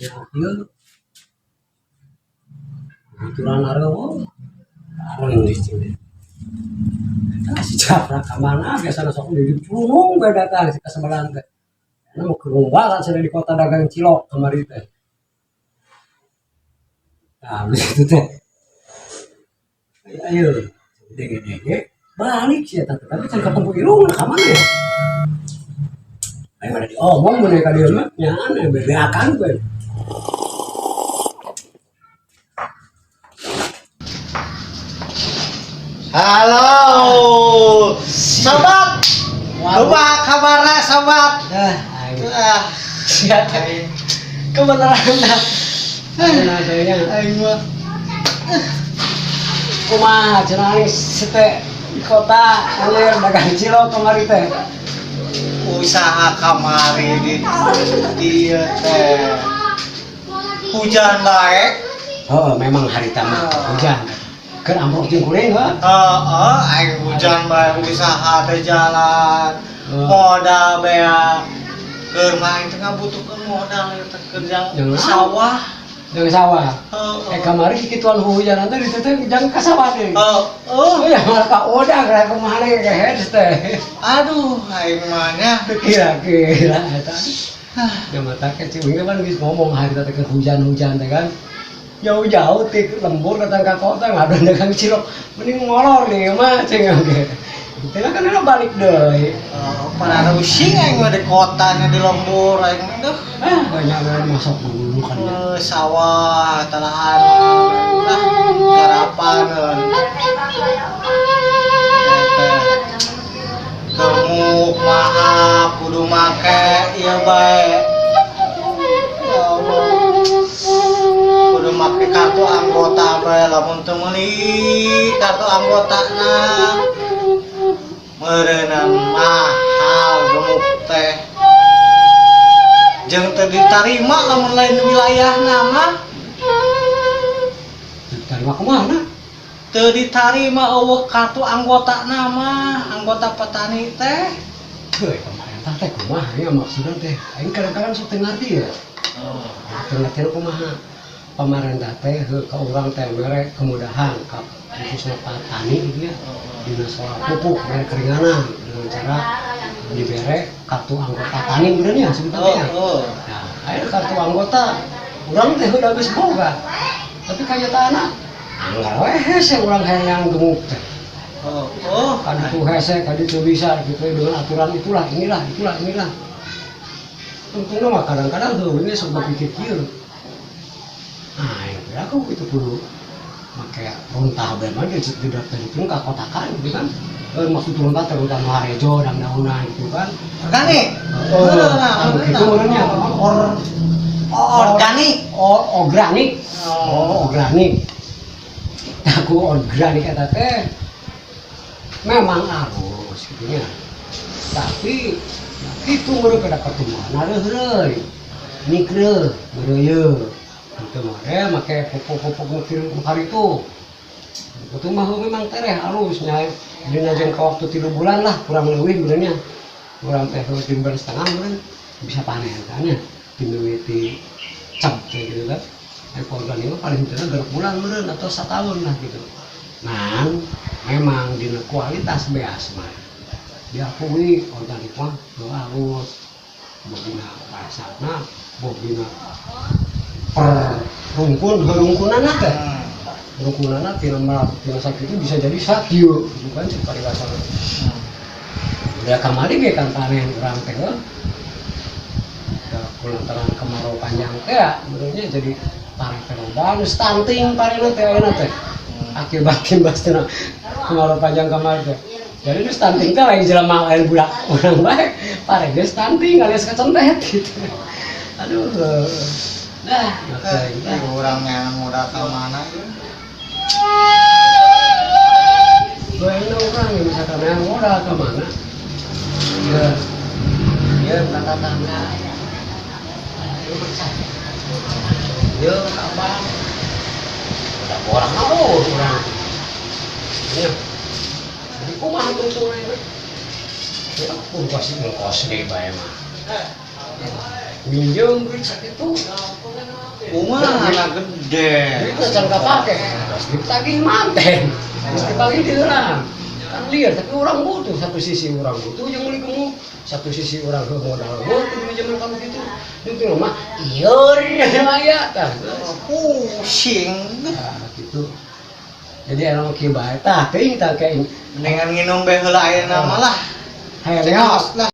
Ieu aturan areuh areng di sini. Nah, si Japra ka mana biasana sok di culung bae datang si kasebelahan teh. Nah, mau kerumbalan sana di kota dagang cilok kamari teh. Nah, habis itu teh. Ayo, ayo. Dege-dege balik sih eta teh, tapi can ketemu irung ka mana ya? Ayo ada diomong mun ka dieu mah nya aneh bebeakan we. Halo, sobat. Kumaha kabarna, sobat? Ah, aing. Ah, Sia teh. Kebenaran dah. Nah, kayaknya aing mah. Kumaha cenah aing sete di kota anjir dagang cilok kamari teh. Usaha kamari di dieu teh. Hujan bae. Oh, memang harita mah hujan. Keur amprok jeung kuring heuh. Heeh, aing hujan bae usaha teh jalan. Modal beak. Keur mah aing teh ngabutuhkeun modal ieu teh keur jang Jangan. Sawah. Jeung sawah. Heeh. Eh, kamari kituan hujan teh di teh jang ka sawah teh. Heeh. Oh ya malah ka udah kira kumaha ge kehed teh. Aduh, aing mah nya. Teu kira-kira eta. Ya mata kecil ini kan geus ngomong harita teh keur hujan-hujan teh kan. Jauh-jauh ti lembur datang ka kota ngadon dagang cilok mending ngolor nih mah cing oge. Teh kan enak balik deui. Oh, pada rusing aing mah di kotanya di lembur aing mah duh. Ah, banyak banget masuk dulu kan ya. Eh, sawah, talahan, lah, garapan. Gemuk mahal, kudu make ieu bae. Ya Allah. Kudu make kartu anggota bae, lamun teu meuli kartu anggotana meureunan mahal gemuk teh. Jeung teu ditarima lamun lain wilayahna mah. Terima kemana? Teu ditarima euweuh kartu anggota nama, anggota petani teh. Heuh, pemerintah teh kumaha ya maksudna teh? Aing kadang-kadang sok teu ngarti ya. Teu ngarti kumaha. Pemerintah teh heuh ka urang teh mere kemudahan ka khususnya petani gitu ya. Dina soal pupuk mere keringanan dengan cara dibere kartu anggota tani bener ya sebetulnya ya. Oh, oh. Nah, aya kartu anggota urang teh udah geus boga. Tapi kanyataanna anggar we hese urang hayang gemuk teh. Oh, oh. Kaditu hese, kaditu bisa gitu ya, dengan aturan itulah, inilah, itulah, inilah. Untungnya mah kadang-kadang tuh ini sok berpikir kieu. Nah, yang aku itu kudu make runtah bae mah di daftar itu ka kotakan gitu kan. Eh, maksud runtah teh runtah nu harejo dang-daunan gitu kan. Organik. Oh, anu kitu meureunnya or Oh, organik. Oh, organik. Oh, organik. Aku organik eta teh memang halus gitu nya. Tapi itu meureun pada pertumbuhan heureuy. Mikreu, meureuyeuh. Itu mah make pupuk-pupuk nu kieu nu karitu. Itu mah memang tereh halus nya. Dina jangka waktu 3 bulan lah kurang lebih benernya. Kurang teh 3 bulan setengah meureun bisa panen kan ya. Dimimiti cap kayak gitu kan. Organik mah paling teu genep bulan meureun atau setahun lah gitu. Nah, memang dina kualitas beas mah diakui organik mah nu halus. Boh dina rasana, boh dina per rungkun, rungkunana teh. Rungkunana tina melak tina sakitu bisa jadi sakieu gitu kan cek paribasana. Udah kamari ge kan panen urang teh heuh. Da kulantaran kemarau panjang teh ya, menurutnya jadi pare teh loba nu stunting parena teh ayeuna teh. Akibat imbas tina kemarau panjang kamari teh. Jadi nu stunting teh lain jelema lain budak urang bae, pare ge stunting alias kecentet gitu. Aduh. Nah, Eh, urang yang udah ka mana ya? Bayangin orang yang misalkan yang modal ke mana? Ya, ya kata tangga. Ya, abang. Udah orang mau orang. Ya. Jadi kumaha tungtungna ini? Ya, aku pasti ngkos deh bae mah. Minjem duit sakitu. Bunga anak gede. Itu can kapake. Terus ditagih manten. Terus ditagih di orang. Kan liar, tapi orang butuh. Satu sisi orang butuh yang beli kamu, satu sisi orang ke modal butuh di zaman kamu gitu. Itu mah iur aya tah. Pusing. Nah, gitu. Jadi emang kieu bae tah teuing tah kayak Mendingan nginum bae heula ayeuna mah lah. Hayang Cekos lah.